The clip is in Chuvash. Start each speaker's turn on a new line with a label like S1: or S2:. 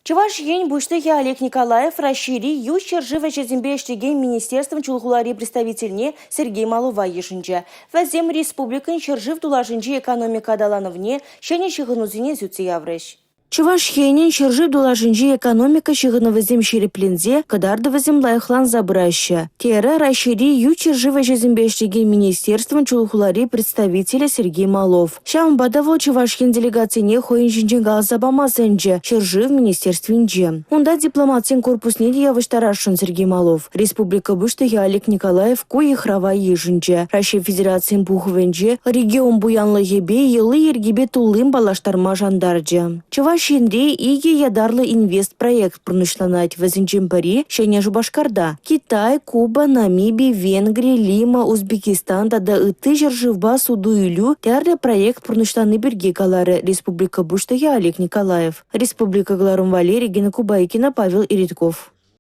S1: Чӑваш Ен Пуҫлӑхӗ Олег Николаев Раҫҫейри ют ҫӗршыв ӗҫӗсемпе ӗҫлекен министерствӑн Чулхулари представительне Сергей Малова йышӑнчӗ. Вӗсем республикӑн ҫӗршыв тулашӗнчи экономика аталанӑвне, ҫӗнӗ ҫыхӑнусене сӳтсе яврӗҫ. Чӑваш Енӗн ҫӗршыв тулашӗнчи экономика ҫыхӑнӑвӗсем ҫирӗпленсе, кӑтартӑвӗсем лайӑхланса пыраҫҫӗ, терӗ Раҫҫейри ют ҫӗршыв ӗҫӗсемпе ӗҫлекен министерствӑн Чулхулари представителӗ Сергей Малов. Ҫавӑнпа та вӑл Чӑваш Ен делегацине хӑйӗн ҫинчен каласа пама сӗнчӗ ҫӗршыв министерствинче. Унта дипломатсен корпусне те явӑҫтарасшӑн Сергей Малов. Республика Пуҫлӑхӗ Олег Николаев ку йыхрава йышӑнчӗ. Раҫҫей Федерацийӗн Пухӑвӗнче регион пуянлӑхӗпе, йӑли-йӗркипе туллин паллаштарма шантарчӗ. Чӑваш Енре икӗ ятарлӑ инвестпроект пурнӑҫланать. Вӗсенчен пӗри – Ҫӗнӗ Шупашкарта. Китай, Куба, Намиби, Венгри, Лима, Узбекистан тата ытти ҫӗршывпа суту-илӳ тӗрлӗ проект пурнӑҫлани пирки каларӗ республика Пуҫлӑхӗ Олег Николаев. Республика кӑларӑм валли Регина Кубайкина, Павел Иритков.